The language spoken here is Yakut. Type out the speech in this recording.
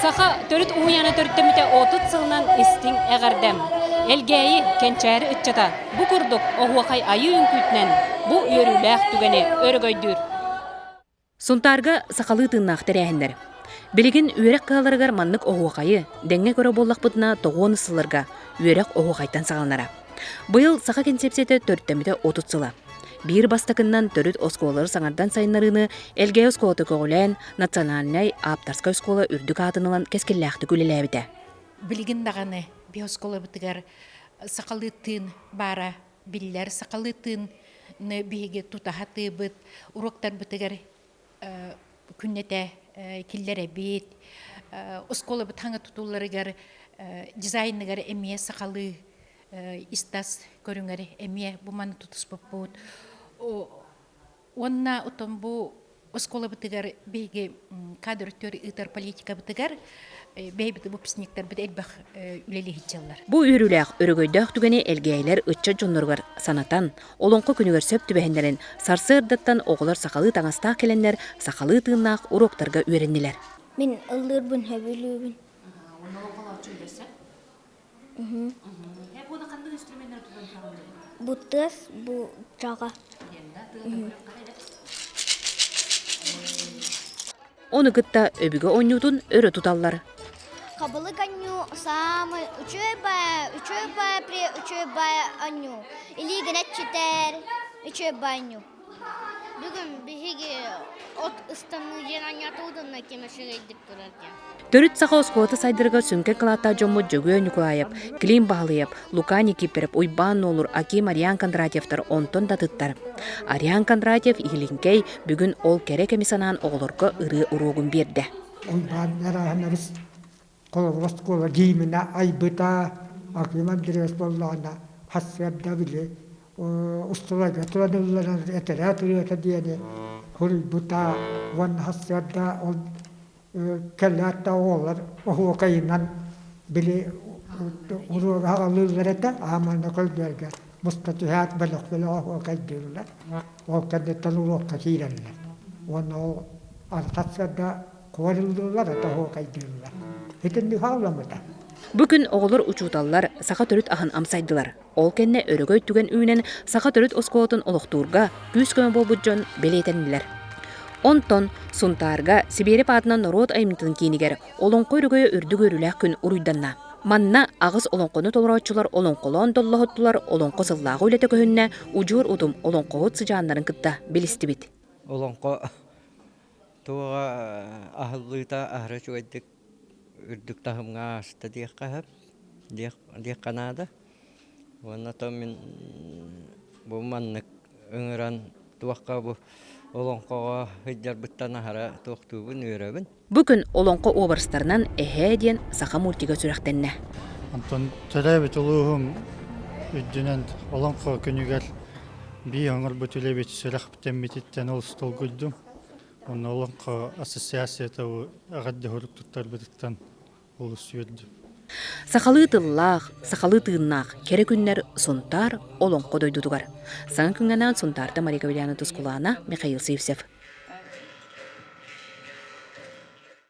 Саха төрүт уһуйаана төрүттэммитэ 30 сылынан истиҥ эҕэрдэм. Элгээйи кэнчээри ыччата бу курдук оһуохай айыы үҥкүүтүнэн бу үөрүүлээх түгэни өрөгөйдүүр. Сунтаарга сахалыы тыыннаах тэрээһиннэр. Билигин үөрэх кыһаларыгар маннык оһуохайы дэҥҥэ көрө буоллахпытына тоҕуон сылларга үөрэх оһуохайтан саҕаланара. Быйыл саха кэнсиэпсийэтэ төрүттэммитэ 30 сыла. Биир бастакыннан төрүт оскуолалары саҥардан сайыннарыыны Элгээйи оскуолата көҕүлээн, национальнай ааптарскай оскуола үрдүк аатын ылан кэскиллээхтик үлэлээбитэ. Билигин даҕаны биһи оскуолабытыгар сахалыы тыын баара биллэр. Сахалыы тыыны биһиги тутаһа тыыбыт, уруоктарбытыгар күннэтэ киллэрэбит. Оскуолабыт хаҥа тутулларыгар дизайныгар эмиэ сахалыы ис-тас көрүҥэр эмиэ бу маны тутуспуппут. Уонна отон бу оскуолабытыгар биһиги кадр өттүгэр ыытар политикабытыгар бэйэбит выпускниктарбыт элбэх үлэлиһиччаллар. Бу үөрүүлээх, өрөгөйдөөх түгэни элгээйилэр ыччат дьонноругар санатан, Олоҥхо күнүгэр сөп түбэһиннэрэн, сарсыардаттан оҕолор сахалыы таҥастаах кэлэннэр сахалыы тыыннаах уруоктарга үөрэннилэр. Мин ыллыырбын сөбүлүүбүн. Бу тыас бу дьаҕа. Ону кытта өбүгэ оонньуутун өрө туталлар. Хабылык анньуу саамай үчүгэй баайа, үчүгэй баайа при үчүгэй баайа анньуу. Илиигин эччитэр, үчүгэй баайа анньуу. Бүгүн биһиги от ыстаныы диэн анньаатыбытынна ким үчүгэйдик турар диэн. Төрүт саха оскуолата сайдарыгар сүҥкэн кылааттаах дьоммут Дьөгүө Ньукулаайап, Клим Баһылыйап, Лука Никифоров, Уйбаан Нуолур, Аким Ариан Кондратьевтар онтон да атыттар. Ариан Кондратьев Иһилиҥкэй бүгүн ол кэрэ кэми санаан оҕолорго ырыа уруогун биэрдэ. Уйбаан Эрааһынабыс холобур оскуола гимнэ айбыта, Аким Андреевич буоллаҕына сарсыарда били устуларга туран ылларар этэрээт ырыата диэни суруйбута уонна сарсыарда ол кэлээт да оҕолор оһуокайынан били уруога аҕалыыллар этэ ааманна көрдөргө муста түһээт бөлөх бөлөх оһуокайдыыллар ол кэнниттэн уруокка киирэллэр уонна ол сарсыарда куорыллыыллар это оһуокайдыыллар итинник хаалламмыта. Бу күн оҕолор учууталлар саха төрүт аһын амсайдылар. Ол кэннэ өрөгөй түгэн үүнэн саха төрүт оскуолатын олохтуурга күүс-көмө буолбут дьон бэлиэтэннилэр. Онтон Сунтаарга Сибиэрэп аатынан норуот айымньытын киинигэр Олоҥхо өрөгөйө үрдүк үөрүүлээх күн уруйданна. Манна аҕыс олоҥхону толорооччулар олоҥхолоон доллоһуттулар, олоҥхо сыллааҕы үлэтэ көһүннэ, удьуор утум олоҥхоһут сыдьааннарын кытта билистибит. Олоҥхо туоҕа аһыллыыта аһара үчүгэйдик үрдүк таһымҥа ааста диэххэ сөп, диэххэ наада. Уонна то мин бу маннык ыҥыран туохха бу олоҥхоҕо сылдьарбыттан аһара туохтуубун үөрэбин. Бу күн олоҥхо уобарастарынан Эһээ диэн саха мультига сүрэхтэннэ. Онтон төрөөбүт улууһум үрдүнэн олоҥхо күнүгэр бии оҥорбут үлэбит сүрэхтэммититтэн олус долгуйдум. Онно Олоҥхо ассоциацията эҕэрдэ сурук туттарбытыттан олус үөрдүм. Сахалыы тыллаах, сахалыы тыыннаах кэрэ күннэр Сунтаар Олоҥхо дойдутугар. Саҥа күҥҥэ анаан Сунтаарта Мария Кавеляна Тускулаана, Михаил Сивцев.